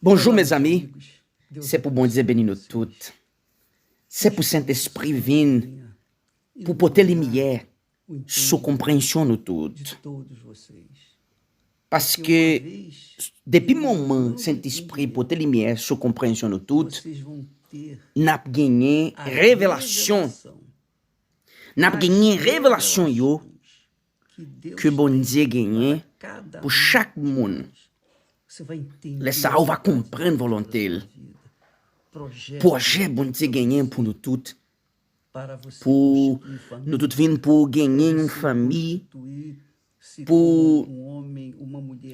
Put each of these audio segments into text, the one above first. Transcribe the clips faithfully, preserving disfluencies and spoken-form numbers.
Bonjou, mezanmi. Se pou Bondye beni nou tout. Se pou Sentespri vin pou pote limyè sou konpreyansyon nou tout. Paske depi moman Sentespri pote limyè sou konpreyansyon nou tout, n ap genyen revelasyon. N ap genyen revelasyon yo ke Bondye genyen pou chak moun. Lè sa a, ou va konprann volonte l. Pwojè Bondye genyen pou nou tout. Pou nou tout vin pou genyen yon fanmi, pou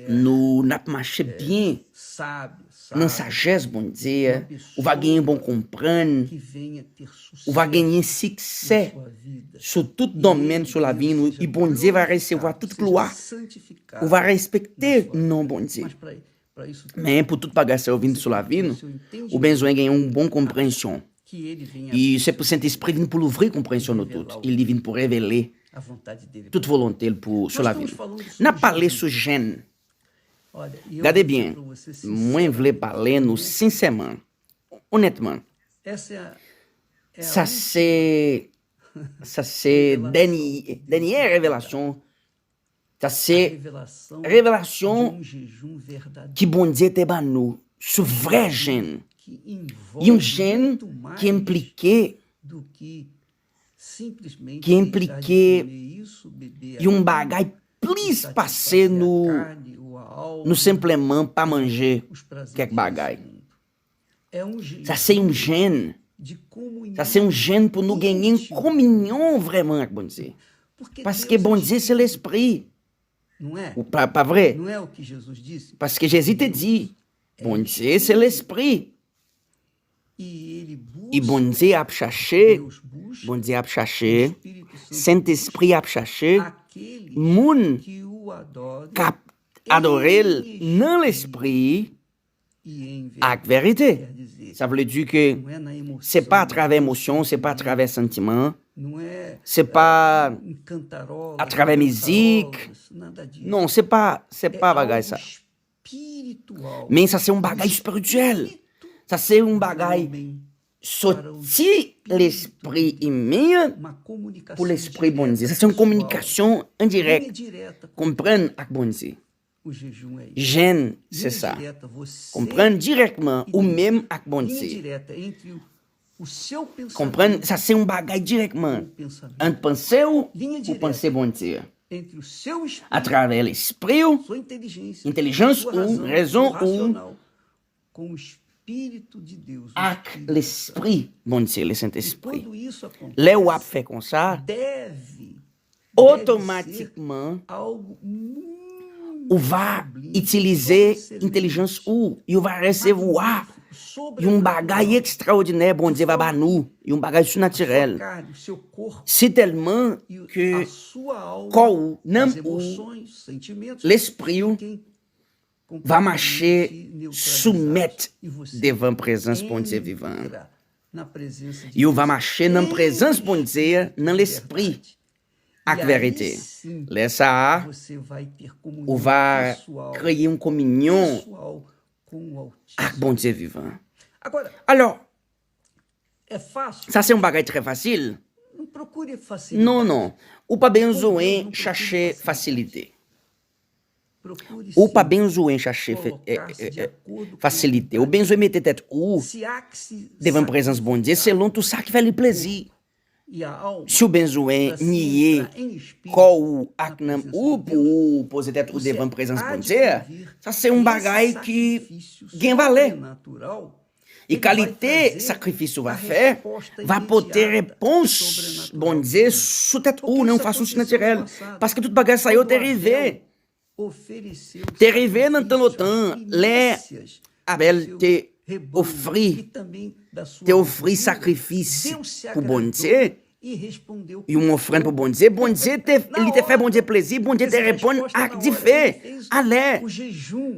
nou n ap mache byen nan sajès Bondye. Ou va genyen bon konprann. Ou va genyen siksè sou tout domèn sou lavi nou. E Bondye va resevwa tout glwa. Ou va respekte non Bondye. Men pou tout bagay sa yo vin sou lavi nou, ou bezwen gen yon bon konpreyansyon. E se pou Sentespri vin pou louvri konpreyansyon nou tout. E li vin pou revele tout volonte l pou sou lavi nou. N ap pale sou jèn. Gade byen, mwen vle pale nou sensèman, onètman. Sa se, sa se dènye, dènye revelasyon. Sa se revelasyon ki Bondye te ban nou sou vrè jèn. Yon jèn ki enplike, ki enplike yon bagay plis pase nou, nou senpleman pa manje kèk bagay. Sa se yon jèn. Sa se yon jèn pou nou genyen kominyon vrèman ak Bondye. Paske Bondye se Lespri. Ou pa, pa vre? Paske Jezi te di, Bondye se Lespri. E Bondye ap chache, Bondye ap chache, Sentespri ap chache moun k ap adore l nan Lespri ak verite. Sa vle di ke se pa atravè emosyon, se pa atravè santiman, se pa atravè mizik. Non, se pa, se pa bagay sa. Men sa se yon bagay espirityèl. Sa se yon bagay soti lespri imen an pou lespri Bondye. Sa se yon kominikasyon endirèk. Konprann ak Bondye. Jèn, se sa. Konprann dirèkman ou menm ak Bondye. Konprann, sa se yon bagay dirèkman ant panse w pou panse Bondye. Atravè lespri w, entèlijans ou, rezon ou, ak lespri Bondye, le Sentespri. Lè w ap fè konsa, otomatikman, ou va itilize entèlijans ou, ou va resevwa yon bagay ekstraòdinè Bondye va ba nou, yon bagay sinatirèl. Si tèlman ke kò ou, nanm ou, lespri w va mache soumèt devan prezans Bondye vivan. Yo va mache nan prezans Bondye nan lespri ak verite. Lè sa a, ou va kreye yon kominyon ak Bondye vivan. Alò, sa se yon bagay trè fasil. Non, non. Ou pa bezwen chache fasilite. Ou pa bezwen chache fe- eh, eh, eh, fasilite. Ou bezwen mete tèt ou devan prezans Bondye selon tou sa ki fè li plezi. Si w bezwen niye kò ou ak nanm ou pou w poze tèt ou devan prezans Bondye, sa se yon bagay ki gen valè. E kalite sakrifis ou va fè va pote repons Bondye sou tèt ou nan yon fason sinatirèl. Paske tout bagay sa yo te rive. Te rive nan tan lontan, lè Abèl te ofri, te ofri sakrifis pou Bondye, yon ofrann pou Bondye, Bondye te, li te fè Bondye plezi, Bondye te reponn ak dife. Alè,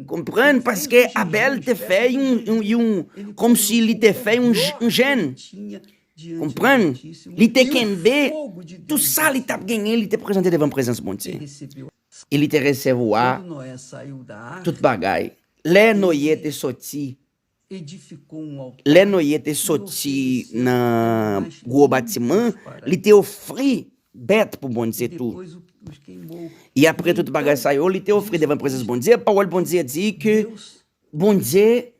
konprann, paske Abèl te fè yon, yon, yon, kòmsi li te fè yon j- yon jèn. Konprann, li te kenbe tout sa li t ap genyen, li te prezante devan prezans Bondye. E li te resevwa tout bagay. Lè Noye te soti Lè Noye te soti nan gwo batiman, li te ofri bèt pou Bondye tou. E apre tout bagay sa yo, li te ofri devan prezans Bondye. Pawòl Bondye di ke Bondye,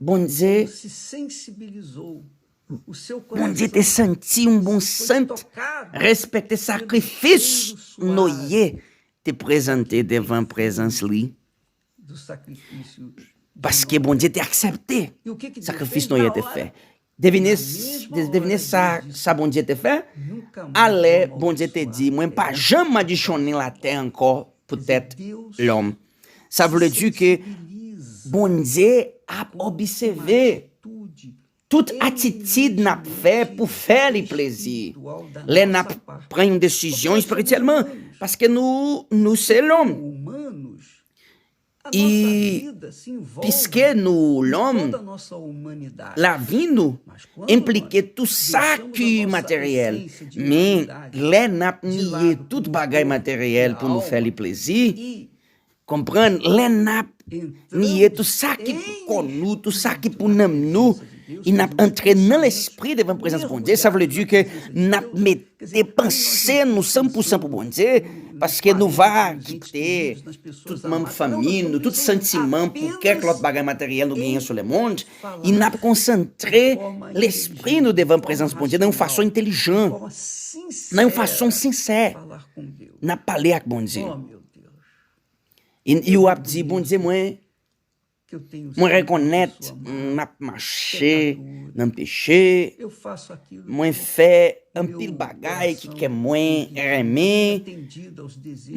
Bondye, Bondye te santi yon bon sant, respekte sakrifis Noye te prezante devan prezans li. Paske Bondye te aksepte sakrifis Noye te fè. Devine, devine sa, sa Bondye te fè? Alè, Bondye te di, mwen pa janm madichonnen latè ankò poutèt lòm. Sa vle di ke Bondye ap obsève tout atitid n ap fè pou fè li plezi. Lè n ap pran yon desizyon espirityèlman, paske nou, nou se lòm. E piske nou lòm, lavi nou enplike tou sa ki materyèl. Men lè n ap niye tout bagay materyèl pou nou fè li plezi, konprann, lè n ap niye tou sa ki pou kò nou, tou sa ki pou nanm nou, e n ap antre nan lespri devan prezans Bondye. Sa vle di ke n ap mete panse nou san pou san pou Bondye, paske nou va kite tout manm fanmi nou, tout santiman pou kèk lòt bagay materyèl nou genyen sou lemonn, e n ap konsantre lespri nou devan prezans Bondye nan yon fason entèlijan, nan yon fason sensè. N ap pale ak Bondye. E w ap di, Bondye, mwen, mwen rekonèt m ap mache nan peche, mwen fè anpil bagay ki kè mwen renmen,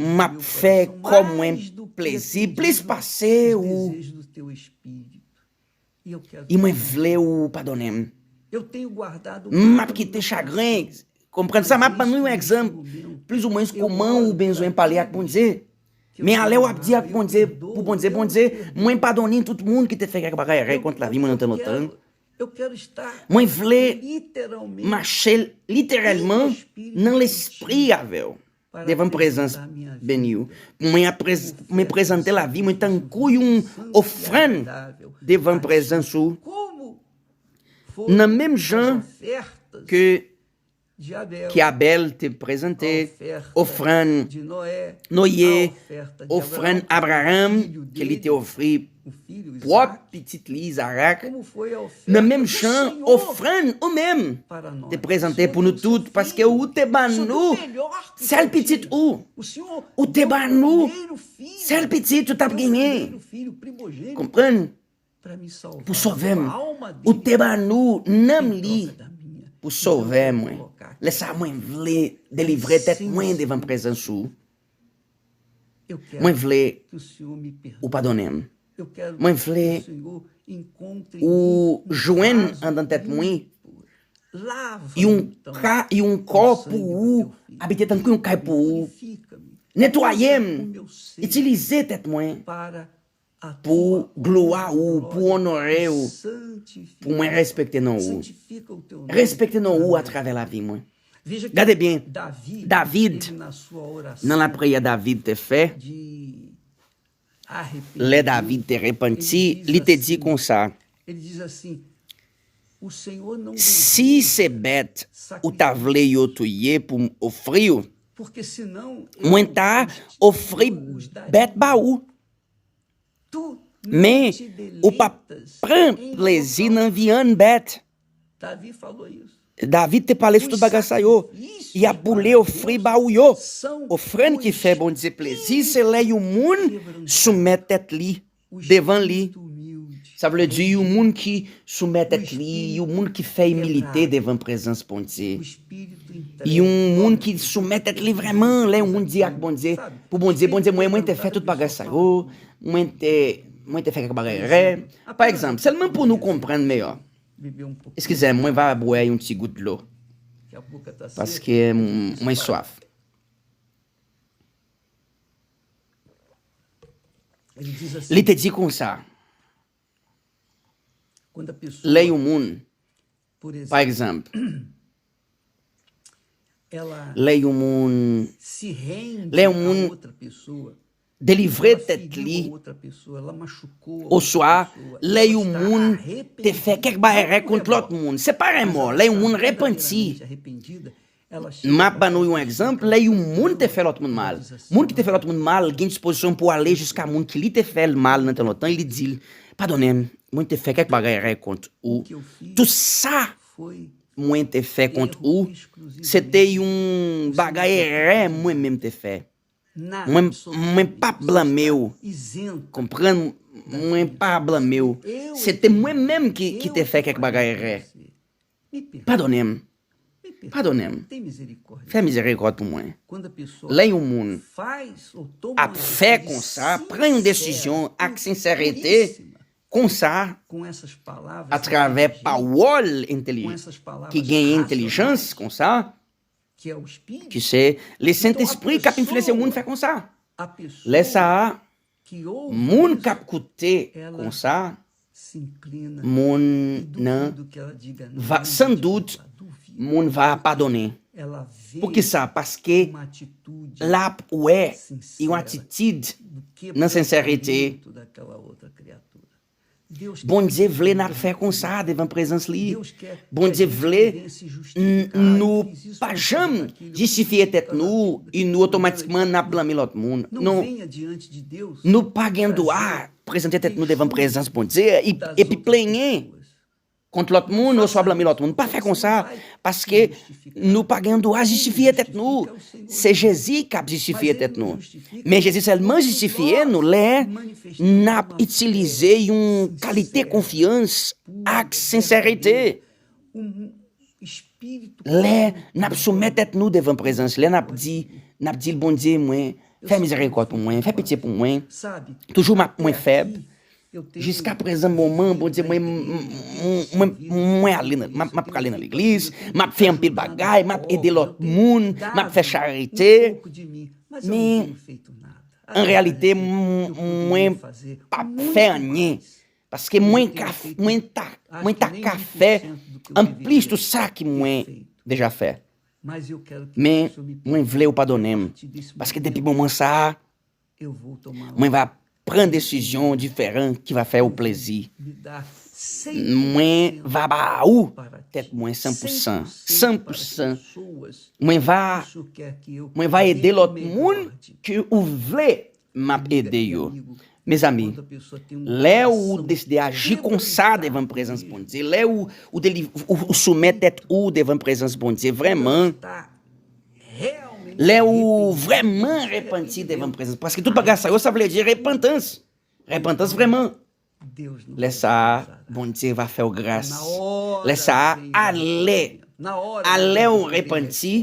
m ap fè kò mwen plezi plis pase ou. E mwen vle ou padone m. M ap kite chagren. Konprann sa, m ap ban nou yon egzanp, plizoumwens kòman ou bezwen pale ak Bondye. Men alè w ap di ak Bondye, pou Bondye, Bondye, mwen padone tout moun ki te fè kèk bagay rèy kont lavi mwen nan tan lontan. Mwen vle mache literalman nan lespri avè w, devan prezans beni w. Mwen ap prez-, mwen prezante lavi mwen tankou yon ofrann devan prezans ou. Nan menm jan ke, ke Abèl te prezante ofrann Noye, ofrann Abraram, ke li te ofri pwòp pitit li, Izarak, nan menm jan ofrann ou menm te prezante pou nou tout, paske ou te ban nou sèl pitit ou. Ou te ban nou sèl pitit ou t ap genyen. Konprann? Pou sove m. Ou te ban nou nanm li pou sove mwen. Lè sa a, mwen vle delivre tèt mwen devan prezans ou. Mwen vle ou padone m. Mwen vle ou jwenn anndan tèt mwen yon ka, yon kò pou ou abite tankou yon kay pou ou. Netwaye m, itilize tèt mwen pou glwa ou, pou onore ou, pou mwen respekte non ou. Respekte non ou atravè lavi mwen. Gade byen, David, nan lapriyè David te fè, lè David te repanti, li te di konsa, si se bèt ou ta vle yo touye pou m ofri yo, mwen ta ofri bèt ba ou. Men ou p ap pran plezi nan vyann bèt. David te pale sou tout bagay sa yo. Y ap boule ofri ba ou yo. Ofrann ki fè Bondye plezi, se lè yon moun soumèt tèt li devan li. Sa vle di yon moun ki soumèt tèt li, yon moun ki fè imilite devan prezans Bondye. Yon moun ki soumèt tèt li vrèman, lè yon moun di ak Bondye, pou Bondye, Bondye, mwen, mwen te fè tout bagay sa yo, mwen te, mwen te fè kèk bagay rèy. Pa egzanp, sèlman pou nou konprann meyè. Eskize m, mwen va bwè yon ti gout dlo. Paske m, mwen swaf. Li te di konsa, lè yon moun, pa egzanp, lè yon moun, lè yon moun delivre tèt li, oswa lè yon moun te fè kèk bagay kont lòt moun. Se pa remò, lè yon moun repanti. M ap ban nou yon egzanp, lè yon moun te fè lòt moun mal. Moun ki te fè lòt moun mal gen dispozisyon pou ale jiska moun ki li te fè l mal nan tan lontan, li di l, "Padonnen m, mwen te fè kèk bagay rè kont ou. Tout sa mwen te fè kont ou, se te yon bagay rè mwen menm te fè. Mwen, mwen p ap blanme w. Konprann, mwen pa blanme w. Se te mwen menm ki, ki te fè kèk bagay rè. Padonnen m. Padonnen m. Fè mizerikòd pou mwen." Lè yon moun ap fè konsa, pran yon desizyon ak sensète konsa, atravè pawòl enteli-, ki gen entèlijans konsa, ki se Lesentespri k ap enfliyanse moun fè konsa. Lè sa a, moun k ap koute konsa, moun nan va, san dout, moun va padonnen. Poukisa? Paske l ap wè yon atitid nan sensète. Bondye vle n ap fè konsa devan prezans li. Bondye vle n-, nou pa janm jistifye tèt nou e nou otomatikman n ap blanme lòt moun. Non. Nou pa gen dwa prezante tèt nou devan prezans Bondye e, epi plenyen kont lòt moun oswa blanme lòt moun. Pa fè konsa, paske nou pa gen dwa jistifye tèt nou. Se Jezi k ap jistifye tèt nou. Men Jezi sèlman jistifye nou lè n ap itilize yon kalite konfyans ak sensète. Lè n ap soumèt tèt nou devan prezans, lè n ap di, n ap di l, "Bondye, mwen, fè mizerikòd pou mwen, fè pitye pou mwen. Toujou m ap, mwen fèb. Jiska prezan moman, Bondye, mwen, m-, m-, mwen, mwen ale nan, m ap, m ap prale nan legliz, m ap fè anpil bagay, m ap ede lòt moun, m ap fè charite. Men, an reyalite, m-, mwen p ap fè anyen. Paske mwen ka, mwen ta, mwen ta ka fè anplis tout sa ki mwen deja fè. Men, mwen vle w padonnen m. Paske depi moman sa a, mwen va pran desizyon diferan ki va fè w plezi. Mwen va ba ou tèt mwen san pou san, san pou san. Mwen va, mwen va ede lòt moun ke ou vle m ap ede yo. Mezanmi, lè ou deside aji konsa devan prezans Bondye, lè ou, ou, deli-, ou, ou soumèt tèt ou devan prezans Bondye, vrèman, lè ou vrèman repanti devan prezans, paske tout bagay sa yo, sa vle di repantans. Repantans vrèman. Lè sa a, Bondye va fè w gras. Lè sa a, alè, alè w repanti,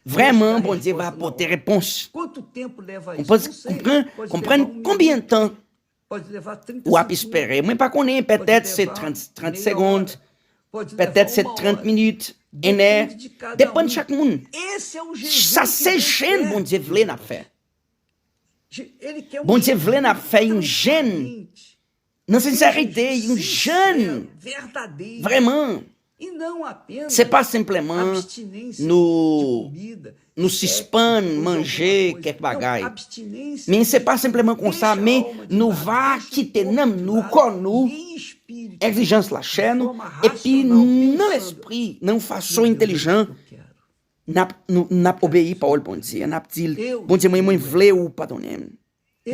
vrèman, Bondye va pote repons. Konprann, konprann, konprann konbyen tan w ap espere. Mwen pa konnen, petèt se trant, trant segonn, petèt se trant minit, enè, depann chak moun. Sa se jèn Bondye vle n ap fè. Bondye vle n ap fè yon jèn nan sensète, yon jèn vrèman. Se pa senpleman nou, nou sispann manje kèk bagay. Men se pa senpleman konsa, men nou va kite nanm nou, kò nou, egzijans lachè nou, epi nan lespri, nan yon fason entèlijan, n ap, nou, n ap obeyi pawòl Bondye. N ap di l, "Bondye, mwen, mwen vle ou padonnen m.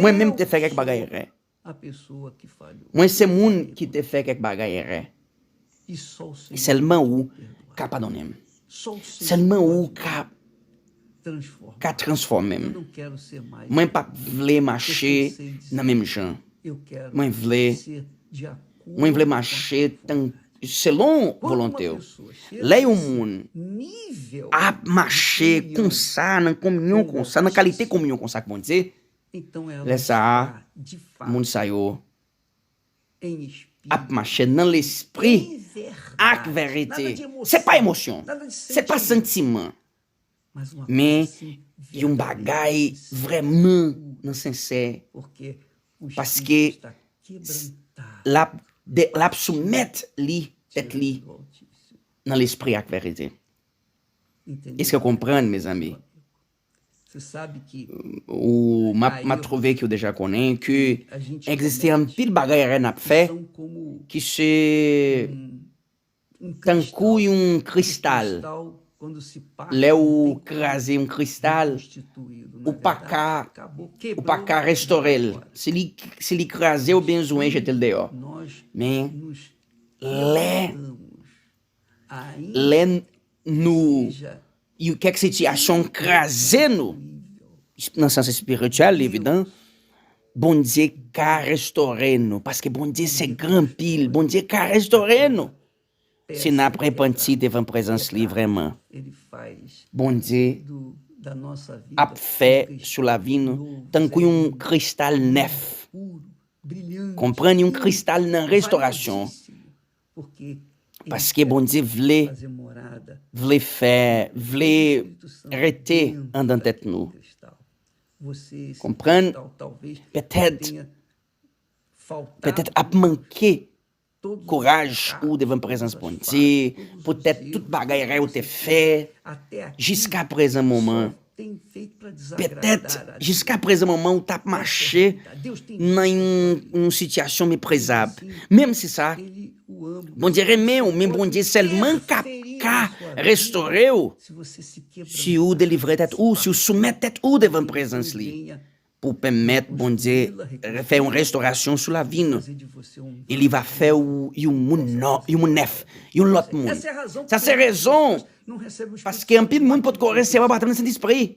Mwen menm te fè kèk bagay rè. Mwen se moun ki te fè kèk bagay rè. E sèlman ou ka padonnen m. Sèlman ou ka, ka transfòme m. Mwen p ap vle mache nan menm jan. Mwen vle, mwen vle mache tan, selon volonte w." Lè yon moun ap mache konsa, nan kominyon konsa, nan kalite kominyon konsa ak Bondye, lè sa a, moun sa yo ap mache nan lespri ak verite. Se pa emosyon, se pa santiman, men yon bagay vrèman nan sensè, paske l ap, de, l ap soumèt li, tèt li, nan lespri ak verite. Èske w konprann, mezanmi? Ou m ap m ap twouve ke w deja konnen ke egziste anpil bagay erè n ap fè ki se tankou yon kristal. Lè ou kraze yon kristal, ou pa ka, ou pa ka restore l. Si li, si li kraze, ou bezwen jete l deyò. Men, lè, lè nou, yon kèk sitiyasyon kraze nou, nan sans espirityèl, evidan, Bondye ka restore nou, paske Bondye se gran pil, Bondye ka restore nou. Si n ap repanti devan prezans li vrèman, Bondye ap fè sou lavi nou tankou yon kristal nèf. Konprann, yon kristal nan restorasyon. Paske Bondye vle, vle fè, vle rete andan tèt nou. Konprann, petèt, petèt ap manke kouraj ou devan prezans Bondye, poutèt tout bagay erè ou te fè, jiska prezan moman. Petèt, jiska prezan moman ou t ap mache nan yon, yon sitiyasyon meprizab. Menm si sa, Bondye renmen w, men Bondye sèlman k ap ka restore w. Si ou delivre tèt ou, si ou soumèt tèt ou devan prezans li, pou pèmèt Bondye fè yon restorasyon sou lavi nou. E li va fè ou yon moun nò, yon moun nèf, yon lòt moun. Sa se rezon, paske anpil moun potko resevwa batèm nan Sentespri.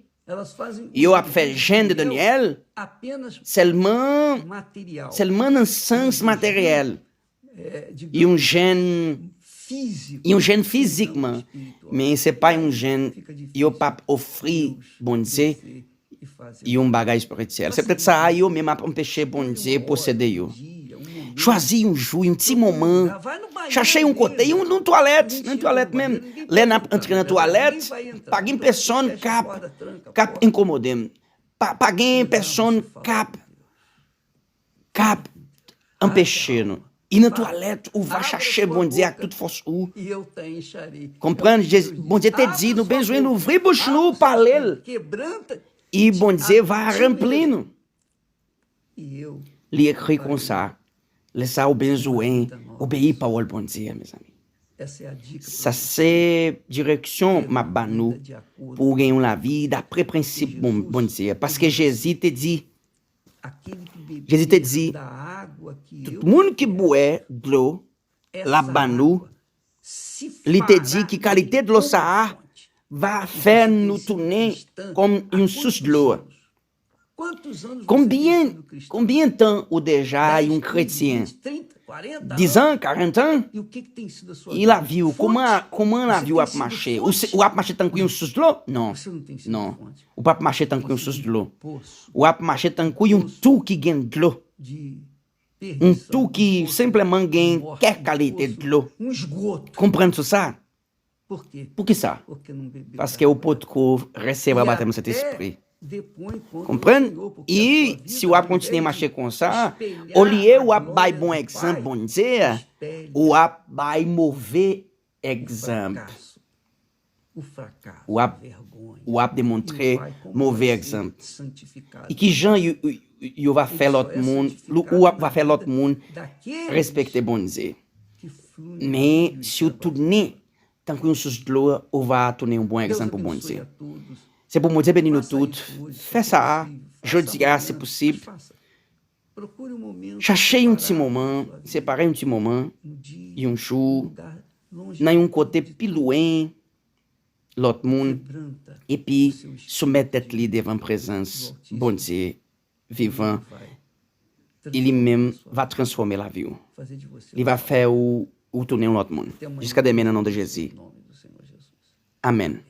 Yo ap fè jèn de Danyèl sèlman, sèlman nan sans materyèl. Yon jèn, yon jèn fizikman, men se pa yon jèn, yo p ap ofri Bondye yon bagay espirityèl. Se petèt sa a yo menm ap anpeche Bondye posede yo. Chwazi yon jou, yon ti moman. Chache yon kote, yon, yon twalèt, nan twalèt menm. Lè n ap antre nan twalèt, pa gen pèsonn k ap, k ap enkomode m. Pa, pa gen pèsonn k ap, k ap anpeche nou. E nan twalèt, ou va chache Bondye ak tout fòs ou. Konprann, Jezi, Bondye te di nou bezwen louvri bouch nou, pale l. E Bondye va ranpli nou. Li ekri konsa, lè sa ou bezwen obeyi pawòl Bondye a, mezanmi. Sa se direksyon m ap ba nou pou w gen yon lavi dapre prensip Bon, Bondye a. Paske Jezi te di, Jezi te di, tout moun ki bwè dlo l ap ba nou, li te di ki kalite dlo sa a va fè nou tounen kòm yon sous dlo. Konbyen, konbyen tan ou deja yon kretyen? Diz an, karant an? E lavi w, kòman, kòman lavi w ap mache? Ou se, ou ap mache tankou yon sous dlo? Non, non. Ou p ap mache tankou yon sous dlo. Ou ap mache tankou yon twou ki gen dlo. Yon twou ki senpleman gen kèk kalite dlo. Konprann sou sa? Poukisa? Paske ou potko resevwa batèm Sentespri. Konprann? E si w ap kontinye mache konsa, olye w ap bay bon egzanp Bondye, w ap bay move egzanp. W ap, w ap demontre move egzanp. E ki jan yo, yo, yo va fè lòt moun, ou ap, va fè lòt moun respekte Bondye? Men si w tounen tankou yon sous dlo, ou va tounen yon bon egzanp pou Bondye. Se pou Bondye beni nou tout. Fè sa a, jodi a, si posib. Chache yon ti moman, separe yon ti moman, yon jou, nan yon kote pi lwen lòt moun, epi soumèt tèt li devan prezans Bondye vivan, e li menm va transfòme lavi w. Li va fè ou, ou tounen yon lòt moun. Jiska demen, nan non de Jezi. Amèn.